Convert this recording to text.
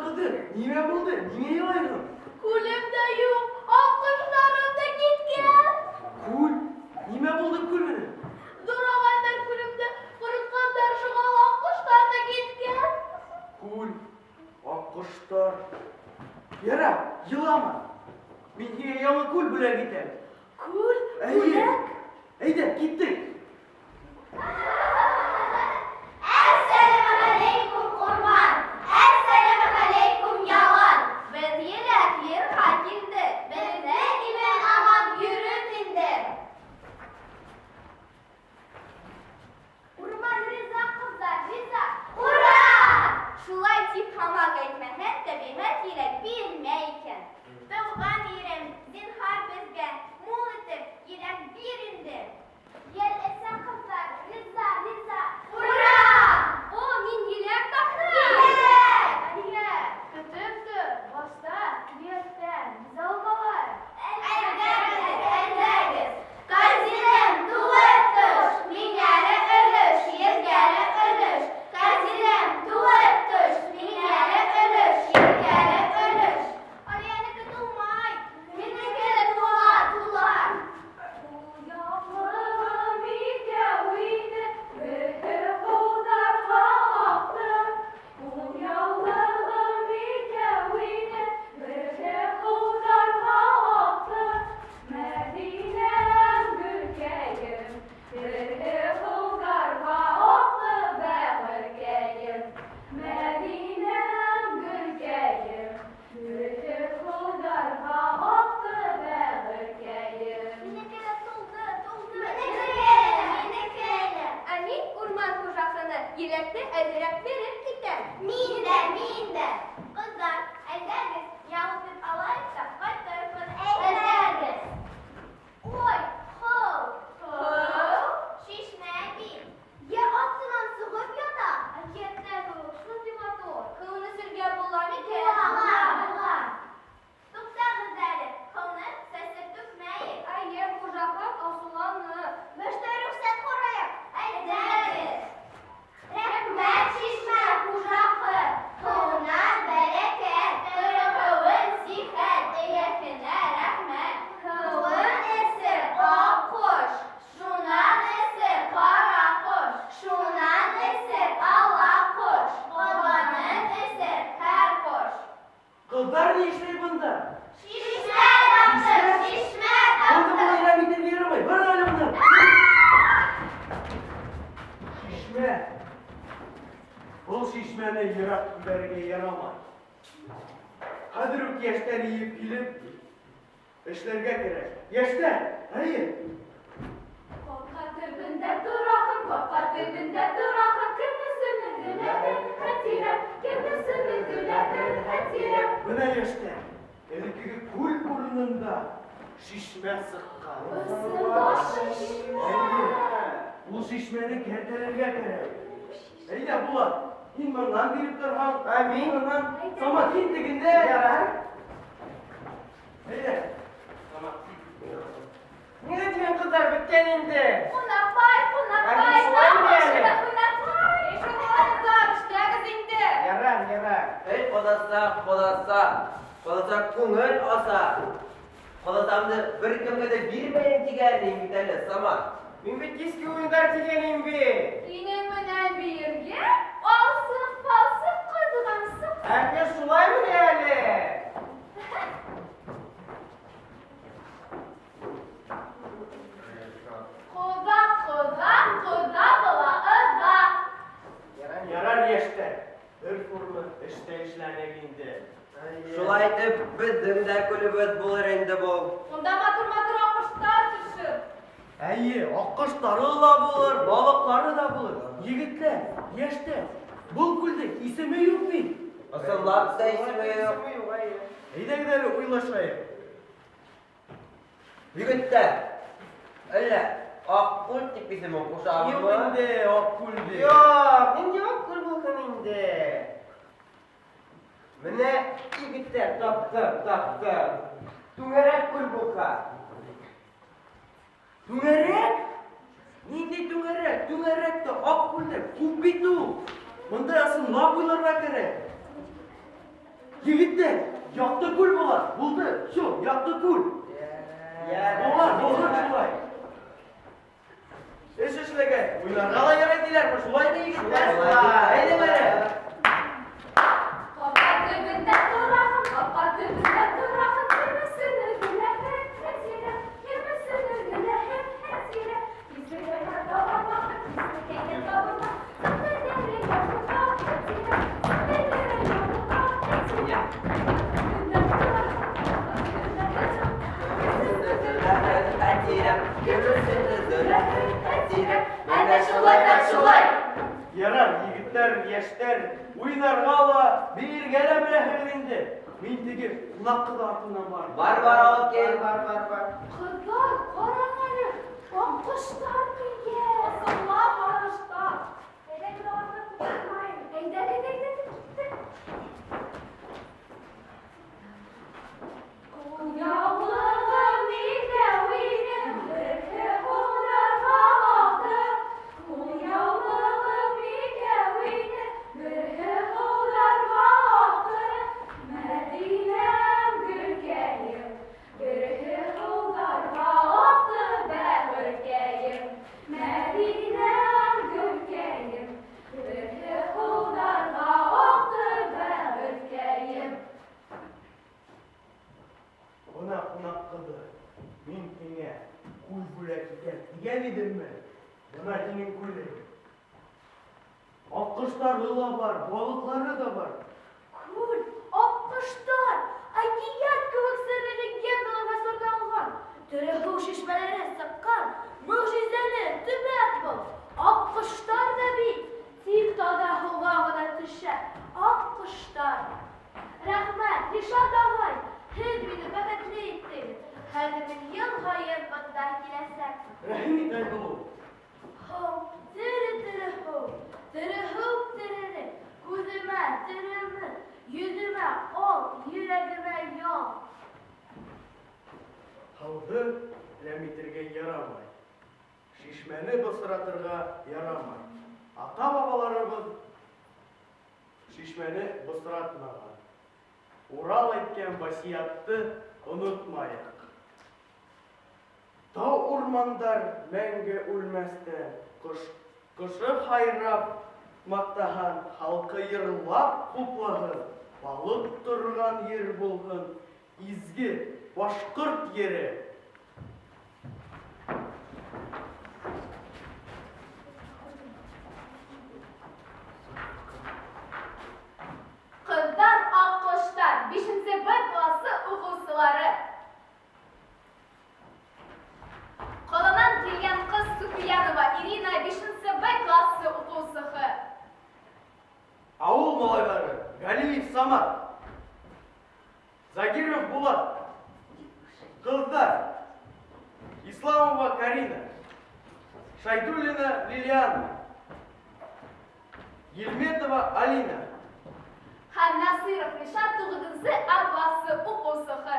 Урман кызы, нимә булды? Ниңә елайһың? Күлем дә юк, аккошларым да киткән. Күл? Нимә булды күл менән? Зур агайнар күлемне корытканнар, шуңа аккошлар да киткән. Күл, аккошлар. Ярар, елама. Мин һиңә яңа күл бүләк итәм. Күл? Әйе. Бүләк? Әйдә, киттек. Әссәламегаләйкүм, урман! Әссәламегаләйкүм, ялан! Без елак ерга килдек, безне имен-аман йөрет инде. Урман риза, кызлар, риза! Ура! Шулай дип һаман әйтмәһәң, табигать еләк бирмәй икән. Туган ирем, зинһар безгә, мул итеп еләк бир инде. Ел эсә, кызлар, риза, риза! Ура! О, мин еләк таптым! Еләк! Әйе, көтеп тор, башта клиенттан виза алмалар. Әйдәгез, әйдәгез! Корзинам тулып төш, миңа да өлеш, ергә дә өлеш. Корзинам тулып төш, миңа да өлеш, ергә дә өлеш. Алиянеке тулмай, минеке дә тула, тула. Кулъяулыгым икәү иде, бере кулларга акты. Кулъяулыгым икәү иде, бере кулларга акты. Мәдинәм, гөлкәем, бере кулларга акты, бәгырькәем. Мәдинәм, гөлкәем, бере кулларга акты, бәгырькәем. Минеке дә тулды, тулды. Минеке, минеке дә. Ә мин урман хуҗасына еләкне әзрәк биреп китәм. Мин дә, мин дә. Кызлар, әйдәгез, ял итеп алайык та кайтырбыз. Әйдәгез. Ой, һау. Һау? Чишмә бит. Я астыннан сугып ята. Әкияттәге үк шундый матур. Һыуны эсергә була микән? Була, була. Туктагыз әле, һыуны сәсеп түкмәйек. Әйе, хуҗахан асуланыр. Башта рөхсәт һорайык. Әйдәгез. Рәхмәт, чишмә хуҗаһы. Һыуына бәрәкәт, торыгыуын сихәт, эйәһенә рәхмәт. Һыуын эсер аккош, шунан эсер каракош, шунан эсер ала кош, калганын эсер һәр кош. Кызлар ни эшли монда? Чишмә таптык, чишмә Монда таптык. болай әрәм итәргә ярамый. Бар әле монда. Чишмә. Ул чишмәне ерак җибәрергә ярамый. Хәзер үк яшьтән иеп килеп, эшләргә кирәк. Яшьтән, әйе. Капка төбендә торахым, капка төбендә торахым, кемнесемен гөләтер, хәтирәм, кемнесемен гөләтер, хәтирәм. Менә яшьтән, элеккеге күл урынында чишмә сыккан. Әйе, ул чишмәне кәртәләргә кирәк. Әйдә, Булат, һин моннан биреп торһаң, ә мин моннан. Самат, һин тегендә. Ярар. Әйдә. Самат. Нигә дигән кызлар беткән инде? Кунакбай, кунакбай, Әни, шулай тагы мени әле? кунакбай. Кызлар, эшләгез инде. Ярар, ярар. Эй, кодаса, кодаса, кодаса күңел аса. Кодасамны беркемгә дә бирмәйем дигән идең бит әле, Самат. Мин бит кичке уендар дигән идем бит. Синең менән биергә алсык-палсык кызгансык. Әнә шулаймыни әле? Кода, кода, кода була ыза. Ярар, Ярар, яшьтәр. Бер форма эш тә эшләнек инде. Шулай итеп, безнең дә күлебез булыр инде бу. Унда матур-матур аккошлар төшер. Әйе, аккошлары да булыр, балыклары да булыр. Егетләр, яшьтәр, бу күлнең исеме юк бит. Ысынлап та исеме юк. Исеме юк, әйе. Әйдәгез әле уйлашайык. Егетләр, әллә Аккүл дип исемен кушабызмы? Юк инде, Аккүл дип. Юк, нинди Аккүл булсын инде? Менә егетләр, таптым, таптым. Түңәрәк күл булса. Түңәрәк? Нинди түңәрәк? Түңәрәк тә Аккүл дә күп бит ул. Монда ысынлап уйларга кирәк. Егеттәр, Яҡты күл була. Булды, всё, Яҡты күл. Була, булһын шулай. Эш эшләгән, уйнарға ла ярай тиләрме, шулаймы, егеттәр? Шулай. Әйҙә әле. Ҡапҡа төбөндә тораһың, ҡапҡа төбөндә тораһың, Йөрмәсен гөләһем, Хәтирә, йөрмәсен гөләһем, Хәтирә. Кисергәйгә табылмаһын, кисергәйгә табылмаһын, Сәфәрҙәре юлға, Хәтирә, сәфәрҙәре юлға, Хәтирә. Төбөндә тораһың, ҡапҡа төбөндә тораһың, Хәтирә, Әнә шулай, да шулай. Ярар, егеттәр, йәштәр, уйнарға ла, бейергә лә беләһегеҙ инде. Мин теге ҡунаҡ ҡыҙ артынан барам. Бар, бар, алып кил. Бар, бар, бар. Ҡыҙҙар, ҡараң әле, аҡҡоштар килгән. Ысынлап аҡҡоштар. Әйҙә, мин уларҙы ҡурҡытмайым. Әйҙә, әйҙә, әйҙә, киттек. Ҡулъяулығым икәү ине, береһе һыуҙарға аҡты. Ҡулъяулығым икәү ине, береһе һыуҙарға аҡты. Мәҙинәм, гөлкәйем, береһе һыуҙарға аҡты, бәғеркәйем. Мәҙинәм, гөлкәйем, береһе һыуҙарға аҡты, бәғеркәйем. Бына ҡунаҡ ҡыҙы, мин һиңә күл бүләк итәм тигән инемме? Бына һинең күлең. Аҡҡоштары ла бар, балыҡтары ла бар. Күл, аҡҡоштар, әкиәт кеүек серле легендаларға сорналған, тере һыу шишмәләре сыҡҡан, мөғжизәле төбәк был. Аҡҡоштар ҙа бит тик таҙа һыуға ғына төшә. Аҡҡоштар. Рәхмәт, Ришат ағай, һеҙ мине бәхетле иттегеҙ. Хәҙер мин йыл һайын бында киләсәкмен. Рәхим ит, Айһылыу. Һыу, тере-тере һыу, тере һыу терелек, күҙемә тереме, йөҙөмә ал, йөрәгемә ял. Һыуҙы әрәм итергә ярамай. Шишмәне бысратырға ярамай. Ата-бабаларыбыҙ шишмәне бысратмаған. Урал әйткән васыятты онотмайыҡ. Тау урмандар мәңге үлмәҫтән, ҡош, ҡошо һайрап маҡтаһын, халҡы йырлап хуплаһын, балыҡ торған ер булһын, изге башҡорт ере. Ҡыҙҙар, аҡҡоштар, 5 Б классы уҡыусылары. Ҡаланан килгән ҡыҙ Суфиянова Ирина, 5 Б классы уҡыусыһы. Ауыл малайлары Галиев Самат, Загиров Булат, ҡыҙҙар Исламова Карина, Шайдуллина Лилиана, Елметова Алина. Һәм Насыров Ришат, 9 А классы уҡыусыһы.